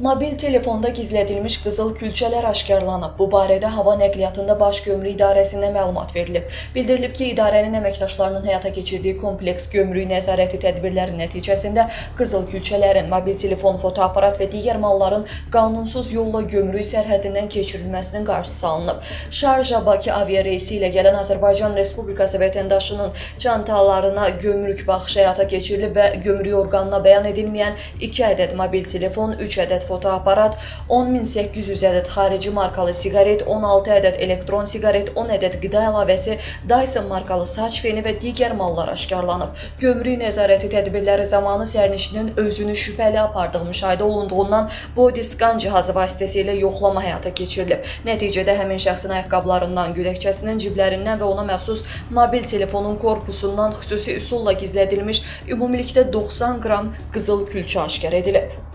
Mobil telefonda gizlədilmiş qızıl külçələr aşkarlanıb. Bu barədə Hava Nəqliyyatında Baş Gömrük İdarəsindən məlumat verilib. Bildirilib ki, idarənin əməkdaşlarının həyata keçirdiyi kompleks gömrük nəzarəti tədbirləri nəticəsində qızıl külçələrin, mobil telefon, fotoaparat və digər malların qanunsuz yolla gömrük sərhədindən keçirilməsinin qarşısı alınıb. Şarja-Bakı aviareysi ilə gələn Azərbaycan Respublikası vətəndaşının çantalarına gömrük baxışı həyata keçirilib və gömrük orqanına bəyan edilməyən 2 ədəd mobil telefon, 3 ədəd fotoaparat, 10.800 ədəd xarici markalı siqaret, 16 ədəd elektron siqaret, 10 ədəd qida əlavəsi, Dyson markalı saç feni və digər mallar aşkarlanıb. Gömrük nəzarəti tədbirləri zamanı sərnişinin özünü şübhəli apardığı müşahidə olunduğundan body scan cihazı vasitəsilə yoxlama həyata keçirilib. Nəticədə həmin şəxsin ayaqqabılarından, güdəkçəsinin ciblərindən və ona məxsus mobil telefonun korpusundan xüsusi üsulla gizlədilmiş ümumilikdə 90 qram qızıl külçə aşkar edilib.